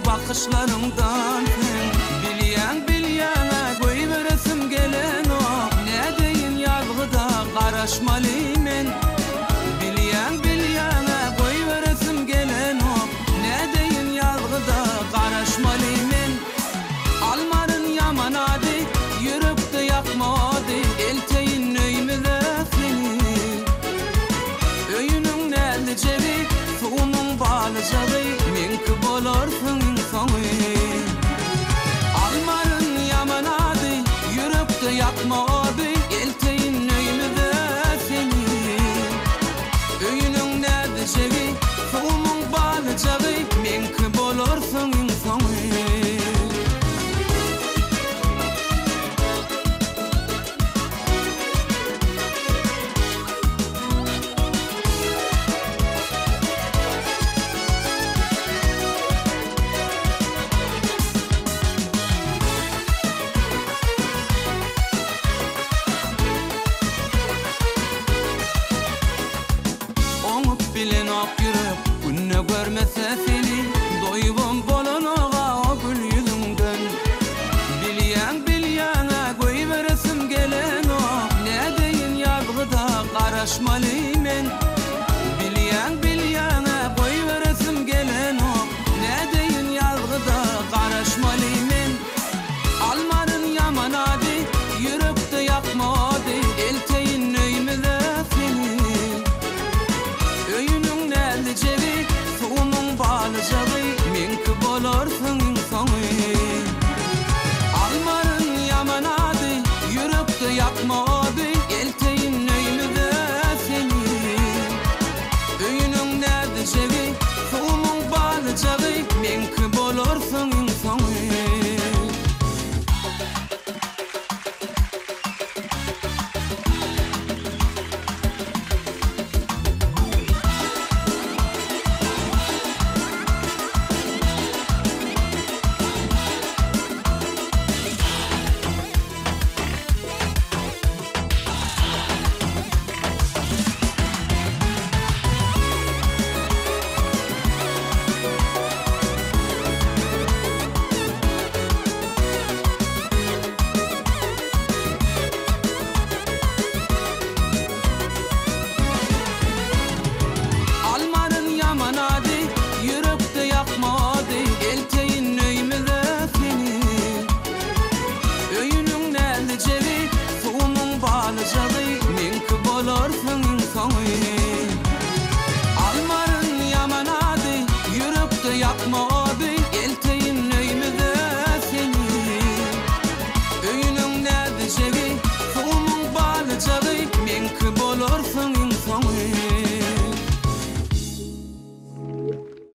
bakyşlaryňdan seň. Bilýäň bilýäň-ä goýberesim gelenok, nädeýin ýazgyda garaşmaly men. Bilýäň bilýäň-ä goýberesim gelenok, nädeýin ýazgyda garaşmaly men. Almaryn ýaman ady, ýürekde ýakma ody, elteýin öýmüze seni. Öýüniň näzlijegi, suwunyň balyjagy, meňki bolarsyň iň soňy. Almaryn ýaman ady, ýürekde ýakma ody, elteýin öýmüze seni. Öýüniň näzlijegi, suwumyň balyjagy, meňki bolarsyň iň soňy. Oňup bilenok ýürek günde görmese seni Doýubam bolanoga o gül ýüzüňden Bilýäň bilýäňä goýberesim gelenok Nädeýin ýazgyda garaşmaly men Bilýäň bilýäňä goýberesim gelenok Nädeýin ýazgyda garaşmaly men Almaryn ýaman ady ýürekde ýakma ody Elteýin öýmüze seni Öýüniň näzlijegi suwumyň balyjagy Meňki bolarsyň iň soňy Almaryn ýaman ady ýürekde ýakma ody Elteýin öýmüze seni Öýüniň näzlijegi suwumyň balyjagy Meňki bolarsyň iň soňy. Almaryn ýaman ady, ýürekde ýakma ody, Elteýin öýmüze seni. Öýüniň näzlijegi, suwumyň balyjagy.